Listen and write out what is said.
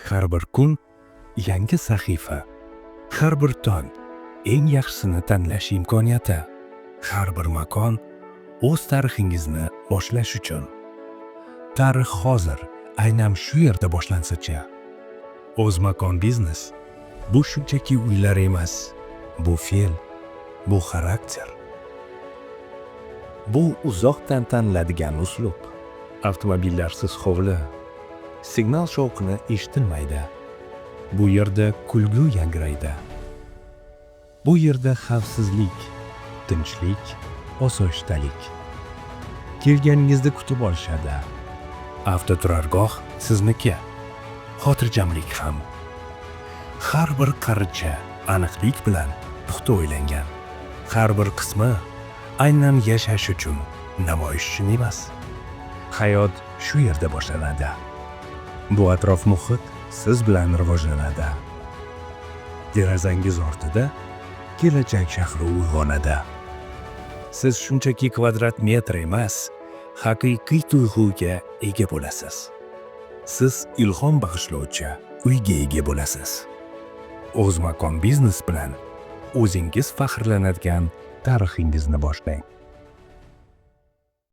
Har bir kun yangi sahifa. Har bir tong eng yaxshisini tanlash imkoniyati. Har bir makon o'z tarixingizni boshlash uchun. Tarix hozir aynan shu yerda boshlansa-chi? O'zmakon Biznes bu shunchaki uylar emas, bu fe'l, bu xarakter. Bu uzoqdan taniladigan uslub. Avtomobillarsiz hovli. Signal shovqini eshitilmaydi. Bu yerda kulgu yangraydi. Bu yerda xavfsizlik, tinchlik, osoyishtalik. Kelganingizda kutib olishadi. Avtoturargoh sizniki. Xotirjamlik ham. Har bir qaricha aniqlik bilan puxta o'ylangan. Har bir qismi aynan yashash uchun, namoyish uchun emas. Hayot shu yerda boshlanadi. Bu atrof muhit siz bilan rivojlanadi. Derazangiz ortida kelajak shahri uyg'onadi. Siz shunchaki kvadrat metr emas, haqiqiy tuyg'uga ega bo'lasiz. Siz ilhom bag'ishlovchi uyga ega bo'lasiz. O'zmakon Biznes bilan o'zingiz faxrlanadigan tarixingizni boshlang.